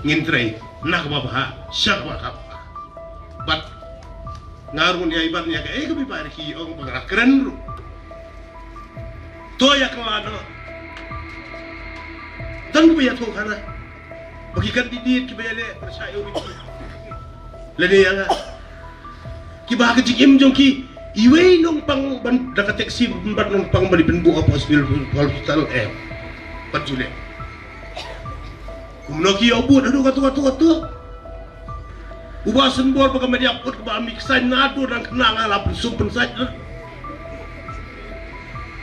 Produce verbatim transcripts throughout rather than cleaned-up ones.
Ngin trei na kaba bha, sha kaba bha. Bad nga ruh ïa iban ïa kaei kaba i Bah Ricky i ong ba nga la kren ruh. To ïa kylla noh. Tang ba ïathuh khana ba ki candidate kiba ïaleh pyrshah ïa u Ricky lane ïa nga, kiba ha ka jingim jong ki iwei nongpang ban da ka taxi ban nongpang ban i pynbuh ha hospital, hospital, eh, pat ju leh. Kumno ki ïoh bud haduh kato kato kato. U Bah Sembor ba ka met ïa put ba mi ksain naduh nang kena nga la pynsum pynsait na.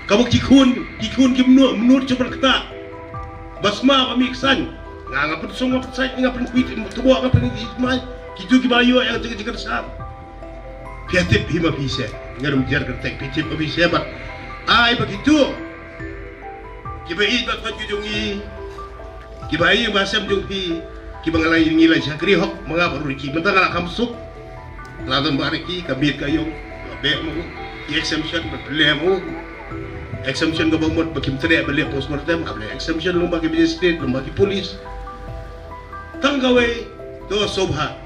Kaba ki khun, ki khun ki mnu, mnu chuban kata. Ba sma ba mi ksain. Nga nga pynsum nga pynsait nga pynkuit im tubo nga pynkuit mai. Kitu kiba ïoh ïa ka jingkyrsan. Phi tip hi ma phi se. Nga rum jer kyrtek phi tip ma phi se bad ai ba kitu. Kiba ïeit ba thot ki jong i. Kiba ïeit ba sem jong phi. Kiba nga la ïeit ngi la shakri hok ma nga ba ruh ki mynta nga la kham suk. La don ba Ricky ka miet ka ïong. Ba beh mo. Ki exemption ba pynleh mo. Exemption kaba mut ba kim treh ba leh postmortem, ka leh exemption long ba ki magistrate, long ba ki police. Tang kawei to sngewbha.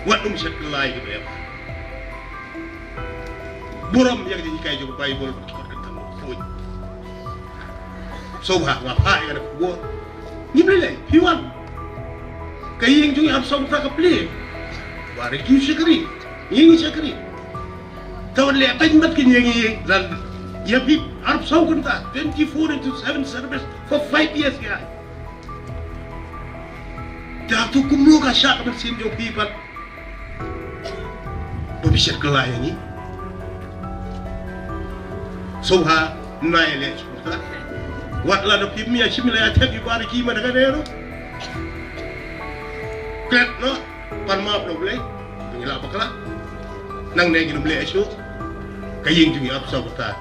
Wat ym shet kylla ïa kiba ïap. Burom ïa ka jinghikai jong ka Baibl bad ki kot kyrteng. Sngewbha, nga phah ïa ka khubor. Ngim lei lei, phi wan. Ka ïing jong ngi arphew saw kynta ka plie. Ba Ricky u shakri. Ngi ngi shakri. Te wat leh tang mat ki ïing, ïing, lan ïa phi arphew saw kynta, twenty-four into seven service for five years ïa. Te hato kumno ka shah ka mynsiem jong phi pat ba phi shet kylla ïa ngi? Sngewbha nai leh sngewbha. Wat la da phi mih ïa shim ïa thep ïa Bah Ricky ma da ka dei ruh. Klet noh. Pan map na U Blei, ngi la bakla. Nangne ngin ym leh shuh. Ka ïing jong ngi arphew saw kynta.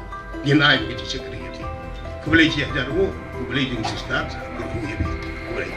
Ngin ai ka jingshakri ïa phi. Khublei shihajar nguh, khublei jong u Tristan, khublei ïa phi. Khublei.